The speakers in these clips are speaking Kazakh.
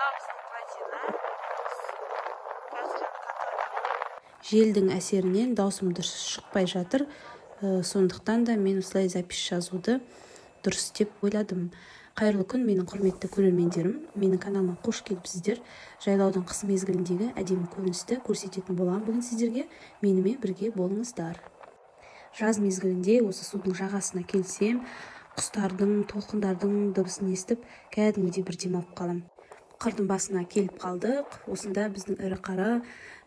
Мынау біздің плотина. Қазір енді. Желдің әсерінен даусым дұрыс шықпай жатыр. Сондықтан да мен осылай запись жазуды дұрыс деп ойладым. Қайырлы күн, менің құрметті көрермендерім! Менің каналыма қош келіпсіздер! Жайлаудың қыс мезгіліндегі әдемі көріністі көрсететін боламын бүгін сіздерге. Менімен бірге болыңыздар. Жаз мезгілінде осы судың жағасына келсем, құстардың, толқындардың дыбысын естіп, кәдімгідей бір демалып қаламын. Қырдың басына келіп қалдық. Осында біздің ірі қара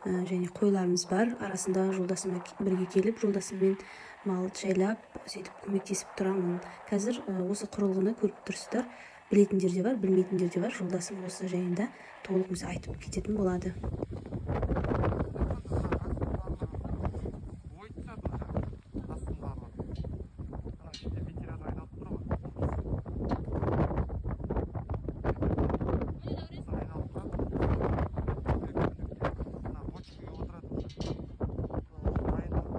және қойларымыз бар. Арасында жолдасыма бірге келіп, жолдасыммен мал жайлап, сөйтіп көмектесіп тұрамын. Қазір осы құрылғыны көріп тұрсыздар. Білетіндер де бар, білмейтіндер де бар. Жолдасым осы жайында толық өзі айтып кететін болады. Ой, түседі уже астын барлығы. Ана жерде вентилятор айналып тұр ғой. Айналып тұрады. Мына бочкаға отырады уже. Дайын тұр уже.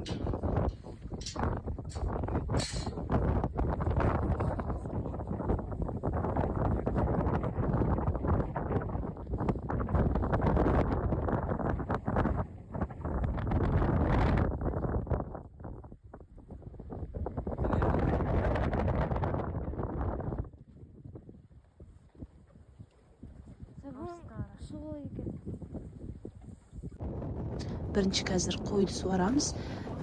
Жақтан тұр астында. Міне, мынандай Екен. Бірінші қазір қойды суарамыз.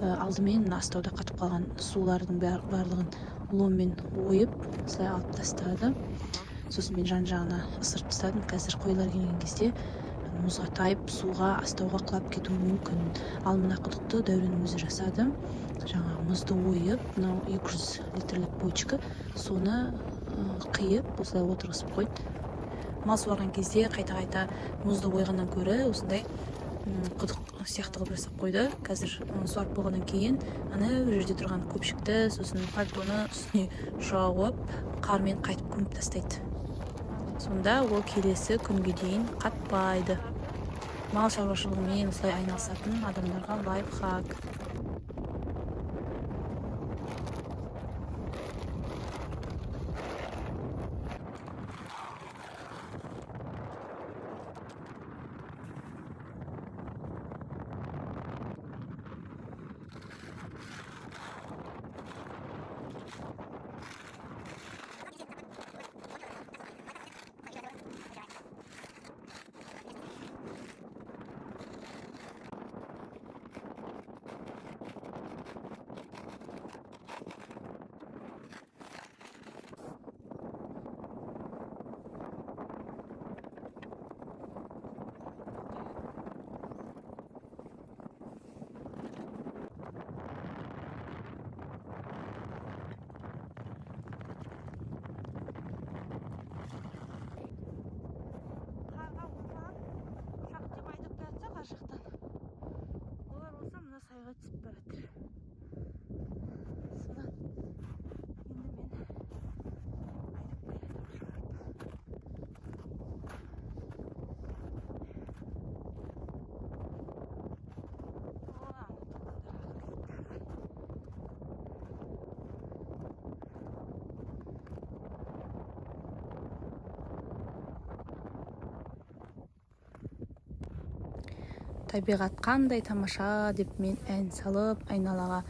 Алдымен мына астауда қатып қалған сулардың барлығын ломмен ойып, осылай алып тастады. Сосын мен жан жағына ысырып тастадым. Қазір қойлар келген кезде мұзға тайып, суға, астауға құлап кетуі мүмкін. Ал мына құдықты Дәуреннің өзі жасады. Жаңағы мұзды ойып, мынау 200 литрлік бочка, соны қиып, осылай отырғызып қойды. Мал суарған кезде қайта қайта мұзды ойғаннан гөрі осындай құдық сияқты қылып жасап қойды. Қазір суарып болғаннан кейін ана жерде тұрған көпшікті, сосын пальтоны үстіне жауып, қармен қайтып көміп тастайды. Сонда ол келесі күнге дейін қатпайды. Мал шаруашылығымен осылай айналысатын адамдарға лайфхак. Қарға орман шақ деп айдап келе жатсақ ар жақтан, олар болса мына сайға түсіп бара жатыр. Содан енді мен айдап келе жатырмын шығарып. О, ана толқындар ағып кетті. Табиғат қандай тамаша деп мен ән салып, айналаға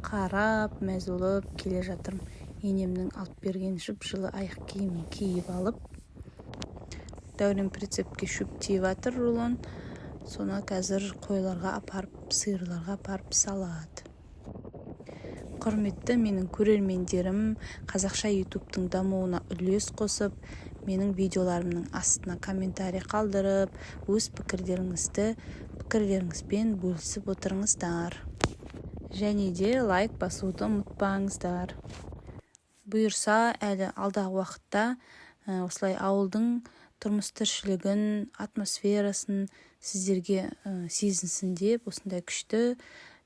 қарап, мәз болып келе жатырмын. Енемнің алып берген жып жылы аяқ киімін киіп алып. Дәурен прицепке шөп тиеп жатыр, рулон. Соны қазір қойларға апарып, сиырларға апарып салады. Құрметті менің көрермендерім, қазақша Ютубтың дамуына үлес қосып, менің видеоларымның астына комментарий қалдырып, өз пікірлеріңізбен бөлісіп отырыңыздар және де лайк басуды ұмытпаңыздар. Бұйырса, әлі алдағы уақытта осылай ауылдың тұрмыс тіршілігін, атмосферасын сіздерге сезінсін деп, осындай күшті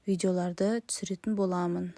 видеоларды түсіретін боламын.